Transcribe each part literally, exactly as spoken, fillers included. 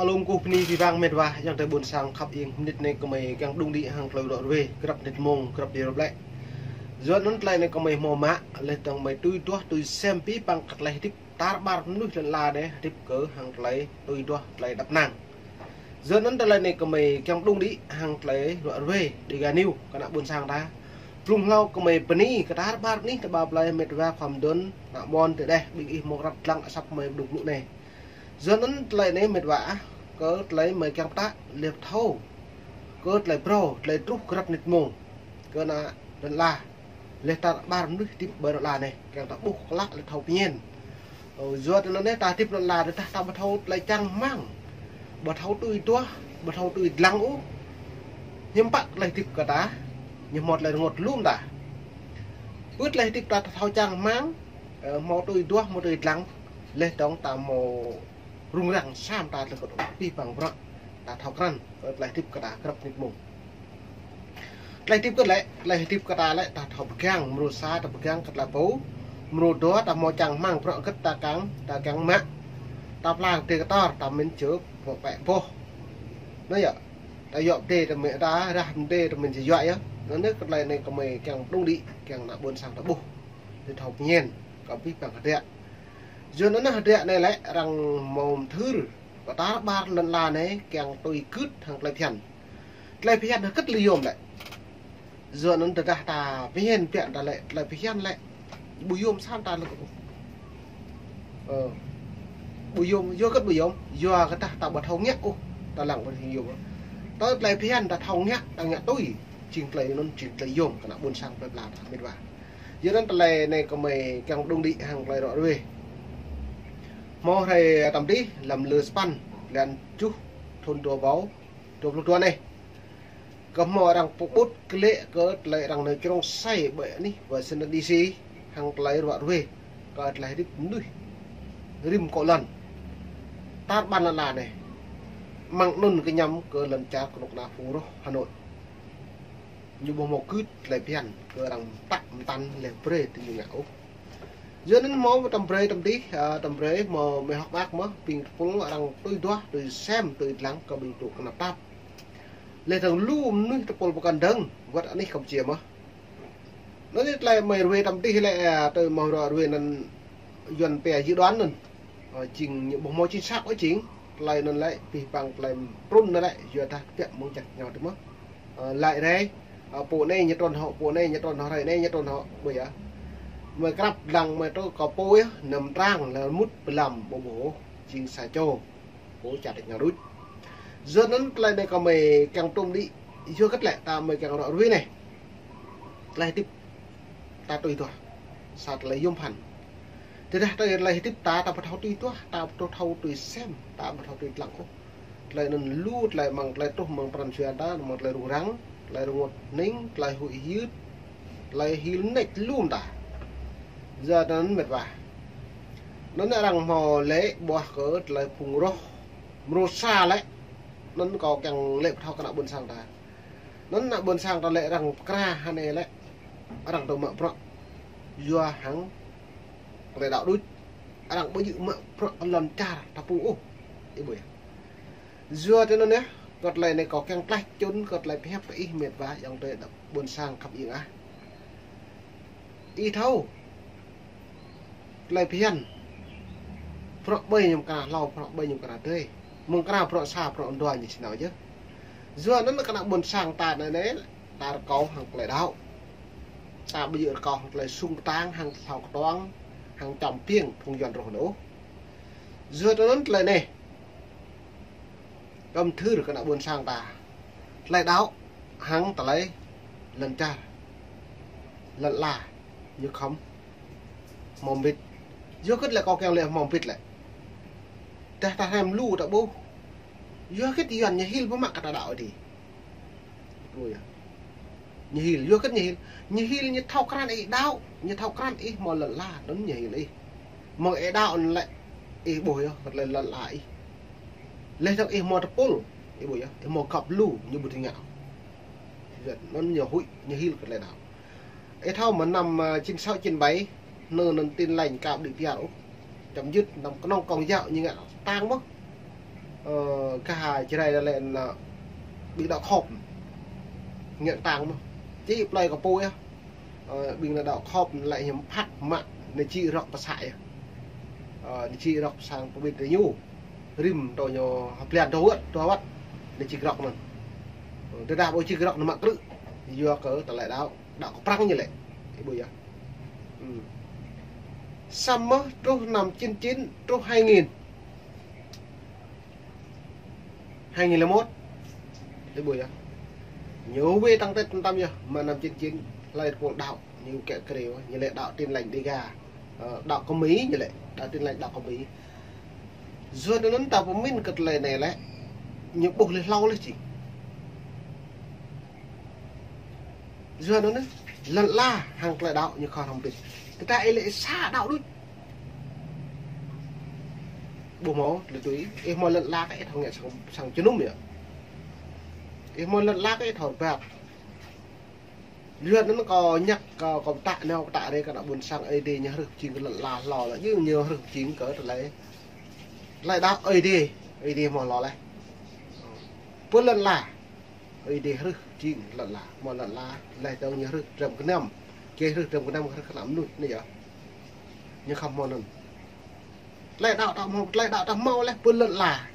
Alum kuh pni pi bang met wa, yang tơi ƀôn sang khăp ieng, mơnit anai kơmơi kiăng đung đĭ hăng tơlơi ră ruai, grăp mơnit mông, grăp jơrăp lĕ. Yua anŭn tơlơi anai kơmơi hmâo mă, laih dơ̆ng mơi tui duah, tui sem pi bang kơ tơlơi hơdip tar ƀar mơnuih lŏn ala anai, hơdip kơ hăng tơlơi tui duah, tơlơi đăp năng. Yua anŭn tơlơi anai kơmơi kiăng đung đĭ hăng tơlơi ră ruai, Dega News, kơ ană ƀôn sang ta. Blung hlâo kơmơi bơni, kơ tar ƀar anih ta ƀă plơi met wa khua mơdôn, ană mơ̆n tơdeh, ƀing ih hmâo răp lăng asăp kơmơi đung blŭ anai. Yua anŭn tơlơi anai met wa ah, kơ tơlơi mơi kiăng pơtă, laih pơthâo. Kơ tơlơi phrâo, tơlơi truh grăp mơnit mông. Kơ ană lŏn ala. Laih tar ƀar mơnuih hơdip ƀơi lŏn ala anai. Kiăng ta ƀuh klă laih thâo pơñen. Ơ, yua tơ anŭn anai ta hơdip lŏn ala anai ta, ta ƀu thâo tơlơi čang rơmang. Ƀu thâo tui duah, ƀu thâo tui lăng ôh. Hiư̆m pă tơlơi hơdip kơ ta. Ñu hmâo tơlơi rơngot lŏm ta. Pơ tơlơi hơdip ta, ta thâo čang rơmang. Ơ, hmâo tui duah, hmâo tui lăng. Laih dơ̆ng ta hmâo rŭng răng, sa mơta tơlơi kơ tŭ pi bang bruă. Ta thâo krăn, kơ tơlơi hơdip kơ ta grăp mơnit mông. Tơlơi hơdip kơ lĕ, tơlơi hơdip kơ ta lĕ, ta thâo pơgang, mrô sa ta pơgang kơ tơlơi pô. Mrô dua ta hmâo čang rơmang bruă hơget ta kiăng, ta kiăng mă. Ta pla tê kơ tor, ta mĭn čơ, pô pĕ boh. Anai yơh, ta yŏ tê ta mĭn ta, rah tê ta mĭn čơ yua yơh. Anŭn anai kơ tơlơi anai kơmơi kiăng đung đĭ, kiăng ană ƀôn sang ta ƀuh. Tơlơi thâo pơñen, kơ pi bang kơ tơlơi. Yua anŭn anai hơdră anai lĕ arăng hmâo mơthưr, kơ tar ƀar lŏn ala anai kiăng tui gưt hăng tơlơi phiăn. Tơlơi phiăn hơget tơlơi yôm lĕ. Yua anŭn tơdah ta phiăn phiăn ta lĕ, tơlơi phiăn lĕ. Ƀu yôm sa mơta lĕ. Ơ. Ƀu yôm, yua hơget ƀu yôm, yua kơ ta, ta ƀu thâo ngă ôh, ta lăng ƀu thâo yôm. Tơ tơlơi phiăn ta thâo ngă, ta ngă tui. Jing tơlơi anŭn, jing tơlơi yôm, kơ ană ƀôn sang plơi pla ta, met wa. Yua anŭn tơlơi anai kơmơi kiăng đung đĭ hăng tơlơi ră ruai. Hmâo hrơi tăm dih, lăm lơ sapăn, blan tơjuh, thŭn dua rơbâo dua pluh dua anai. Kơ hmâo arăng pơƀut klĕ kơ tơlơi arăng nao črông sai ƀơi anih Washington D C, hăng tơlơi ră ruai, kơ tơlơi hơdip mơnuih rĭm kŏ lŏn. Tar ƀar lŏn ala anai. Mơ̆ng anŭn kơñăm kơ lŏn čar kơnuk kơna phung roh Hà Nội. Ñu ƀu hmâo gưt tơlơi phiăn kơ arăng pơtă mơtăn laih brơi tơ ñu ngă ôh. Yua anŭn hmâo tăm brơi tăm dih, ơ, tăm brơi hmâo mơi hơ̆k mơak mơ̆n, ƀing tơpul arăng tui duah, tui sem, tui lăng kơ ƀing tŭ kơnăp tap. Laih dơ̆ng lu mơnuih tơpul pơkŏn dơ̆ng, wơ̆t anih Kampuchia mơ̆n. Anŭn anai tơlơi mơi ruai tăm dih lĕ, ơ, tơlơi hmâo ră ruai anŭn Yuan pia dự đoán anŭn. Ơ, jing ñu ƀu hmâo chính xác ôh jing. Tơlơi anŭn lĕ, pi bang tơlơi trŭn anŭn lĕ, yua dah tơbiă mơ̆ng čăt ñu tơ mơ̆n. Ơ, laĭ rai, ơ, pô anai ñu trŭn hŏ, pô anai ñu trŭn hŏ, hrơi anai ñu trŭn hŏ, ƀu yơh. Mơi krăp lăng mơi tơ kơ pô yơh, năm trang lĕ mŭt pơlăm ƀu ƀuh, jing sa čô. Pô čar đĕč ñu đôč. Yua anŭn tơlơi anai kơmơi kiăng tŭm đĭ, yua hơget lĕ ta mơi kiăng ră ruai anai. Tơlơi hơdip ta tui duah. Sa tơlơi yôm phăn. Tơdah tơlơi hơdip ta, ta ƀu thâo tui duah, ta ƀu thâo tui sem, ta ƀu thâo tui lăng ôh. Tơlơi anŭn lu, tơlơi mơ̆ng, tơlơi truh mơ̆ng pran jua ta, mơ̆ng tơlơi rŭng răng, tơlơi rơngot hning, tơlơi huĭ hyưt, tơlơi hil nač lŏm ta. Yua anŭn met wa. Anŭn arăng hmâo lĕ ƀuah kơ tơlơi phung roh. Mrô sa lĕ. Anŭn kâo kiăng lĕ pơthâo kơ ană ƀôn sang ta. Anŭn ană ƀôn sang ta lĕ arăng pơkra hơnai lĕ. Arăng tơ mă bruă. Yua hăng tơlơi đaŏ đôč. Arăng ƀu djơ̆ mă bruă lŏn čar ta pô ôh. Ih ƀuh yơh. Yua tơ anŭn yơh, kơ tơlơi anai kâo kiăng tlaih čŭn, kơ tơlơi pơhiăp kơ ih met wa, yang tơi đăp ƀôn sang khăp ieng ah. Ih thâo. Tơlơi phiăn. Bruă ƀơi ñu kra hlâo, bruă ƀơi ñu kra tơi. Mơ̆ng kra bruă sa, bruă dua ñu či nao yơh. Yua anŭn kơ ană ƀôn sang ta anai anai, ta rơkâo hăng tơlơi đaŏ. Ta ƀu djơ̆ rơkâo hăng tơlơi sung kơtang, hăng hlâo kơtuang, hăng čăm piêng phung Yuan roh anŭn ôh. Yua tơ anŭn tơlơi anai. Kơm thưr kơ ană ƀôn sang ta. Tơlơi đaŏ, hăng tơlơi lŏn čar. Lŏn ala, ñu khŏm hmâo mbĭt. Yua hơget lĕ kâo kiăng lĕ hmâo mbĭt lĕ. Tơdah ta hrăm lu ta ƀuh. Yua hơget Yuan ñu hil ƀu mă kơ ta đaŏ đĭ. Ƀu yơh. Ñu hil, yua hơget ñu hil. Ñu hil ñu thâo krăn ih đaŏ, ñu thâo krăn ih hmâo lŏn ala, anŭn ñu hil ih. Mơ̆ng ih đaŏ anŭn lĕ, ih ƀuh yơh, kơ tơlơi lŏn ala ih. Laih dơ̆ng ih hmâo tơpul, ih ƀuh yơh, ih hmâo găp lu, ñu ƀu dưi ngă. Yua anŭn ñu huĭ, ñu hil kơ tơlơi đaŏ. Ih thâo mơ̆n năm, ơ, chín sáu chín bảy, anŭn anŭn Tin Lành kơ ƀu đĭ pơyơr ôh. Chấm dứt năm kơnơ̆ng kông yao ñu ngă tang mơ̆n. Ơ, kah Jrai lĕ anŭn, ƀing đaŏ khŏp. Ngă tang mơ̆. Či plơi kơ pô yơh. Ơ, ƀing đaŏ khŏp lĕ hiam phat mă, anai či rŏk pơsă yơh. Ơ, anai či rŏk pơsă pơbit tơ ñu. Rĭm tơ ñu hơplian tơ wơ̆t, tơ wơ̆t. Anai či rŏk anŭn. Ơ, tơdah ƀu či rŏk anŭn mă krư̆. Yua kơ tơlơi đaŏ, đaŏ kơ Prăng ñu lĕ. Ih ƀuh yơh. Ư. Samơ̆ truh năm chín chín, truh hai nghìn. Hai nghìn lẻ một. Ih ƀuh yơh. Ñu wai tăng tĕt tăm yơh, mă năm chín chín, hlơi tơpul đaŏ, ñu kiăng krêu, ñu lĕ đaŏ Tin Lành Đêga. Ơ, đaŏ kơ Mi ñu lĕ, đaŏ Tin Lành đaŏ kơ Mi. Yua anŭn ta pơmĭn kơ tơlơi anai lĕ, ñu ƀuh lĕ hlâo lĕ či. Yua anŭn, lŏn ala hăng tơlơi đaŏ ñu khŏm hrŏm pĭt. Tơdah ih lĕ sa đaŏ đôč. Ƀu hmâo lĕ tui, ih hmâo lŏn ala kơ ih thâo ngă sang, sang jơnum yơh. Ih hmâo lŏn ala kơ ih thâo rơbat. Yua anŭn kâo ñăk, kâo, kâo pơtă nao pơtă rai kơ ană ƀôn sang Ơi Adai ñu hrih pơjing kơ lŏn ala hlâo lĕ, ñu, ñu hrih pơjing kơ tơlơi. Tơlơi đaŏ Ơi Adai, Ơi Adai hmâo hlâo lĕ. Pơ lŏn ala. Ơi Adai hrih pơjing lŏn ala, hmâo lŏn ala, laih dơ̆ng ñu hrih dram gơnam. Či hrih dram gơnam, hrih kơ ană mơnuih anai yơh. Ñu khŏm hmâo anŭn. Tơlơi đaŏ ta hmâo, tơlơi đaŏ ta hmâo lĕ pơ lŏn ala.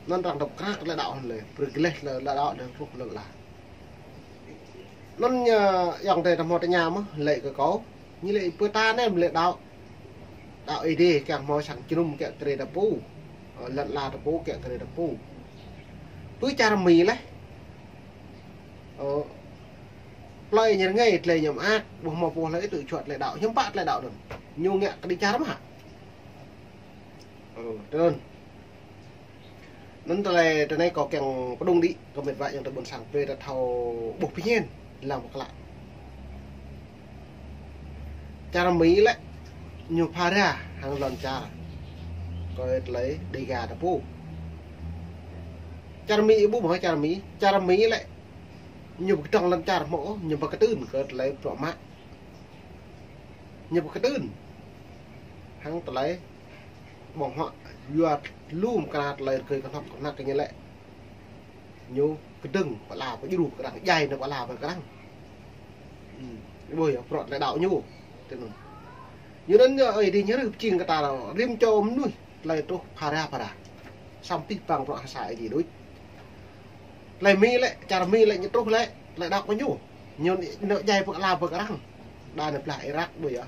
Anŭn arăng dŏ krăk tơlơi đaŏ anŭn lĕ, brơi gleh tơlơi đaŏ dŏ truh lŏn ala. Anŭn ñu, ayŏng adơi ta hmâo tơña mơ̆, lĕ kơ kâo. Ñu lĕ pơ ta anai mơ̆ lĕ đaŏ. Đaŏ Ơi Adai kiăng hmâo sang jơnum kiăng krê ta pô. Ơ, lŏn ala ta pô kiăng krê ta pô. Pơ čar Mi lĕ. Ơ, plơi ñu rơngai, tơlơi ñu mơak, ƀu hmâo pô hlơi tŭ čuă tơlơi đaŏ, hiư̆m pă tơlơi đaŏ anŭn. Ñu ngă kơđi čar mơ̆ hă? Ơ, tơl anŭn. Anŭn tơlơi, tơlơi anai kâo kiăng pơđŭng đĭ kơ mĕt wa ayŏng adơi ƀôn sang brơi ta thâo ƀuh pơñen lăng pơklă. Čar Mi lĕ ñu phara hăng lŏn čar kơ tơlơi Đêga ta pô. Čar Mi ih ƀuh mơ̆ čar Mi, čar Mi lĕ ñu ƀu kơdơ̆ng lŏn čar hmâo ôh, ñu ƀu kơtưn kơ tơlơi bruă mă. Ñu ƀu kơtưn hăng tơlơi ƀơ̆ng huă, yua lu mơkra tơlơi rơgơi kơhnăp kơhnăk kơ ñu lĕ. Ñu kơdơ̆ng pơala pơdjru pơ kơ arăng, djai nao pơala pơ kơ arăng. Ư, ih ƀuh yơh, bruă tơlơi đaŏ ñu. Tui anŭn. Yua anŭn yơh Ơi Adai ñu hrih pơjing kơ ta rĭm čô mơnuih tơlơi truh phara phara. Samơ̆ pih păng bruă hơsa Ơi Adai đôč. Tơlơi Mi lĕ, čar Mi lĕ ñu truh lĕ, tơlơi đaŏ kơ ñu. Ñu nao djai pơ kơ ala pơ kơ arăng. Đa nao blah Iraq ƀuh yơh.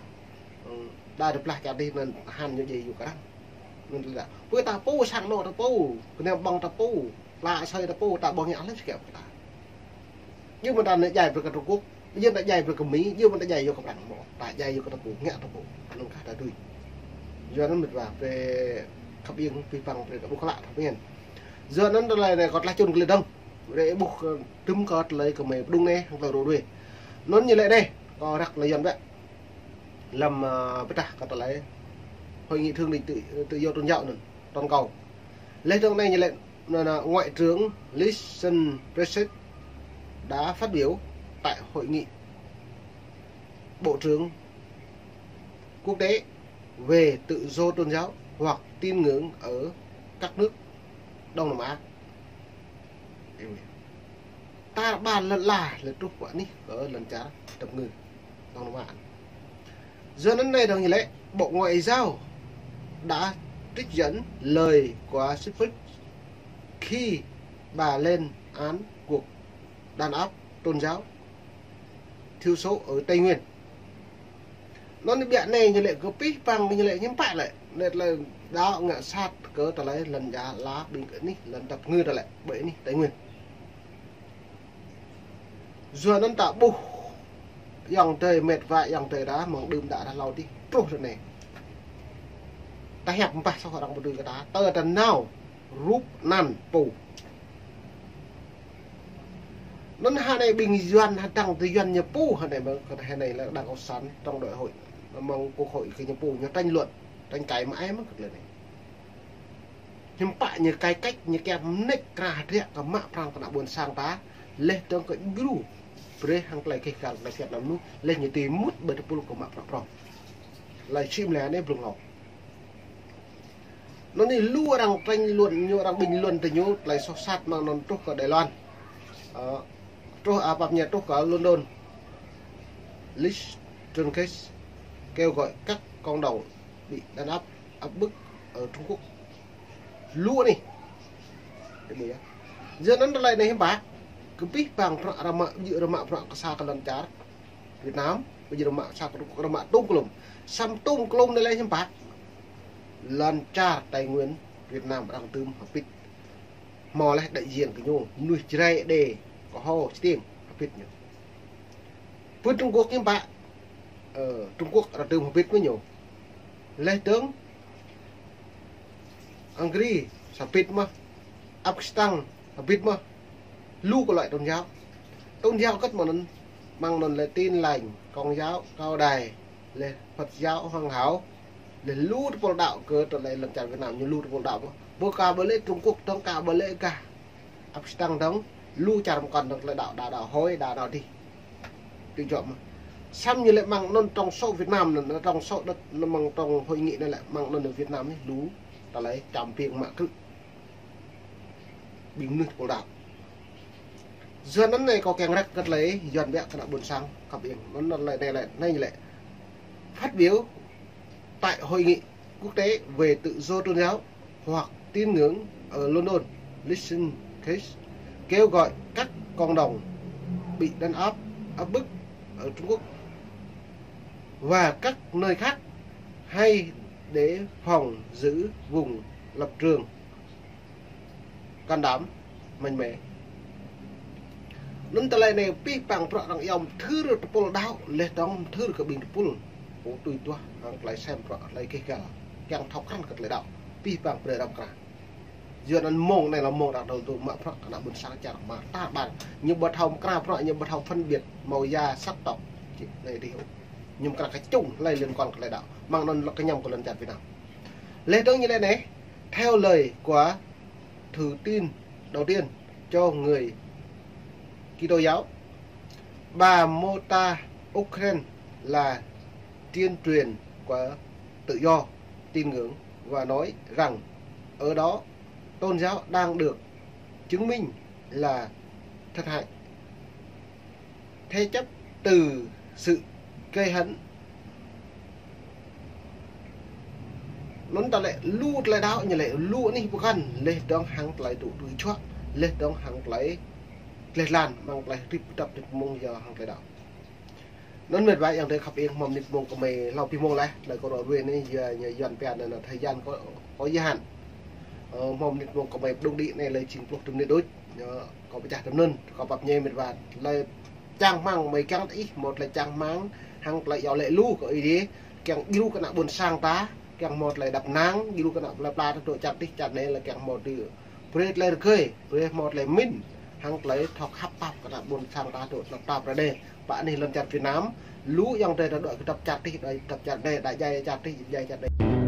Ư, đa nao blah čar dih anŭn hăng ñu djai yua kơ arăng. Anŭn tơlơi đaŏ. Pơ ta pô sang anŏ ta pô, kơnam ƀơ̆ng ta pô, pla asơi ta pô, ta ƀu ngă hlơi či kiăng pơ ta. Yua mơ̆n ta nao djai pơ kơ Trung Quốc, yua ta djai pơ kơ Mi, yua mơ̆n ta djai yua kơ Prăng mơ̆, ta djai yua kơ ta pô, ngă ta pô. Anŭn kah ta tui. Yua anŭn mĕt wa brơi khăp iêng pih păng brơi kơ ƀuh klă thâo pơñen. Yua anŭn tơlơi anai kâo tơlơi čun kơ lĕ dơ̆ng. Brơi ƀuh kơ tơm kơ tơlơi kơ mơi pơđŭng anai, hăng tơlơi rô đuê. Anŭn ñu lĕ anai, kâo răk tơlơi Yuan ƀĕ. Lăm, ơ, pơdah kơ tơlơi Hội nghị thượng đỉnh tự, tự do tôn giáo anŭn, toàn cầu. Lĕ dơ̆ng anai ñu lĕ, anŭn, anŭn, Ngoại trưởng Listen Brexit đã phát biểu tại hội nghị Bộ trưởng quốc tế về tự do tôn giáo hoặc tín ngưỡng ở các nước Đông Nam Á. Ta ba lŏn ala lĕ truh pơ anih kơ lŏn čar tơpơngư Đông Nam Á. Yua anŭn anai dơ̆ng ñu lĕ, Bộ Ngoại giao đã trích dẫn lời của Siprit khi bà lên án cuộc đàn áp tôn giáo thiểu số ở Tây Nguyên. Anŭn biă anai ñu lĕ kơ pih păng ñu lĕ hiư̆m pă lĕ. Anai tơlơi đaŏ ngă sat kơ tơlơi lŏn čar ala ƀing kơ anih lŏn tơpơngư tơlơi ƀơi anih Tây Nguyên. Yua anŭn ta ƀuh ayŏng adơi mĕt wa ayŏng adơi ta mơ̆ng đưm đă ră hlâo dih truh ră anai. Ta hiăp ƀah soh arăng pơdui kơ ta, tơ ta nao rup anăn pô. Anŭn hă anai ƀing Yuan hă, đang tơ Yuan ñu pô hă anai mơ̆, kơ hă anai lĕ Đảng Cộng sản trong đại hội, mơ̆ng Quốc hội kơ ñu pô, ñu tranh luận, tranh cãi mă ai mơ̆ kơ tơlơi anai. Hiư̆m pă ñu cải cách, ñu kiăng mơneč krah hơdră kơ mă prăng kơ ană ƀôn sang ta, laih dơ̆ng kơ djru brơi hăng tơlơi keh kal tơlơi kiăt ană mơnuih, laih ñu tui mŭt ƀơi tơpul kơ mă prăk prong. Tơlơi čim lĕ anai blung hlâo. Anŭn anai lu arăng tranh luận ñu, arăng bình luận tơ ñu, tơlơi soh sat mơ̆ng anŭn truh kơ Đài Loan. Ơ, truh, a, pap ñe truh kơ London. Liz Truss kêu gọi các cộng đồng bị đàn áp, áp bức ở Trung Quốc. Lu anai. Yua anŭn tơlơi anai hiư̆m pă, kơ pih pang prăk rơmă, ƀu djơ̆ rơmă prăk kơ sa kơ lŏn čar Việt Nam, ƀu djơ̆ rơmă sa kơ rơmă tôm klôm. Samơ̆ tôm klôm anai lĕ hiư̆m pă. Lŏn čar Tây Nguyên Việt Nam arăng tơm hơbĭt. Hmâo laih đại diện kơ ñu, mơnuih Jrai Êđê, kơ hô čơtiêng hơbĭt ñu. Pơ Trung Quốc hiư̆m pă. Ơ, Trung Quốc arăng tơm hơbĭt mơ̆ ñu. Laih dơ̆ng Hungary hơbĭt mơ̆. Afghanistan hơbĭt mơ̆. Lu kơ loại tôn giáo. Tôn giáo kơ̆t mơ̆ng anŭn, mơ̆ng anŭn lĕ Tin Lành, Công giáo, Cao Đài, lĕ Phật giáo, Hòa Hảo, lĕ lu tơpul đaŏ kơ tơlơi lŏn čar Việt Nam ñu lu tơpul đaŏ mơ̆. Ƀu kơ ƀơi lĕ Trung Quốc dơ̆ng, kơ ƀơi lĕ gah Afghanistan dơ̆ng, lu čar mơkŏn dơ̆ng tơlơi đaŏ, đaŏ, đaŏ hơi, đaŏ, đaŏ dih. Tui jŏ mơ̆. Samơ̆ ñu lĕ mơ̆ng anŭn trong số Việt Nam anŭn, trong số đất anŭn mơ̆ng trong hội nghị anŭn lĕ mơ̆ng anŭn Việt Nam anai lu tơlơi čăm ƀing mă krư̆. Ƀing mơnuih tơpul đaŏ. Yua anŭn anai kâo kiăng răk kơ tơlơi Yuan biă kơ ană ƀôn sang khăp iêng. Anŭn anai lĕ, anai lĕ. Phát biểu tại Hội nghị Quốc tế về Tự do Tôn giáo hoặc Tín ngưỡng ở London, Liz Truss kêu gọi các cộng đồng bị đàn áp, áp bức ở Trung Quốc và các nơi khác hay để phòng giữ vững lập trường can đảm, mạnh mẽ. Anŭn tơlơi anai pih pang prăk arăng yom thưr tơpul đaŏ, laih dơ̆ng thưr kơ ƀing tơpul pô tui tuah hăng tơlơi sem prăk tơlơi keh gal, kiăng thâo krăn kơ tơlơi đaŏ, pih pang brơi arăng krăn. Yua anŭn mơ̆ng anai lĕ mơ̆ng arăng tơm mă prăk ană ƀôn sang čar mơta ƀar. Ñu ƀu thâo krăn prăk, ñu ƀu thâo phân biệt màu da sắc tộc. Či anai dih. Ñu krăn kơ čung tơlơi liên quan kơ tơlơi đaŏ. Mơ̆ng anŭn lăk kơ ñăm kơ lŏn čar Việt Nam. Laih dơ̆ng ñu lĕ anai, theo lời của thư tín đầu tiên cho người Kitô giáo, bà mô tả Ukraine là chiến trường của tự do tín ngưỡng và nói rằng ở đó tôn giáo đang được chứng minh là thất hại, thế chấp từ sự cay hận. Anŭn tơlơi lu tơlơi đaŏ ñu lĕ lu anih pơkŏn, laih dơ̆ng hăng tơlơi tŭ tui čuă, laih dơ̆ng hăng tơlơi gleh glan, mơ̆ng tơlơi hrip tơdăp tơdăp mơ̆ng yua hăng tơlơi đaŏ. Anŭn mĕt wa yang tơi khăp iêng, hmâo mơnit mơ̆ng kơmơi hlâo pih mơ̆ng laih, tơlơi kâo ră ruai anai yua, yua Yuan pia anŭn thời gian có, có giới hạn. Ơ, hmâo mơnit mơ̆ng kơmơi pơđŭng đĭ anai lĕ jing pluh tơm mơnit đôč. Yua, kâo pơčah tơm anŭn, kâo pap ñe mĕt wa. Tơlơi čang rơmang mơi kiăng tih, hmâo tơlơi čang rơmang, hăng tơlơi iâu laĭ lu kơ Ơi Adai, kiăng djru kơ ană ƀôn sang ta, kiăng hmâo tơlơi đăp năng, djru kơ ană plơi pla ta dŏ čar dih čar anai lĕ kiăng hmâo tơlơi brơi tơlơi rơgơi, brơi hmâo tơlơi mĭn, hăng tơlơi thâo khăp pap kơ ană ƀôn sang ta dŏ tơnap tap ră anai. Pă anih lŏn čar Việt Nam, lu yang tơi ta dŏ kơ dăp čar dih, dŏ dăp čar anai, đa jai čar dih, jai čar anai.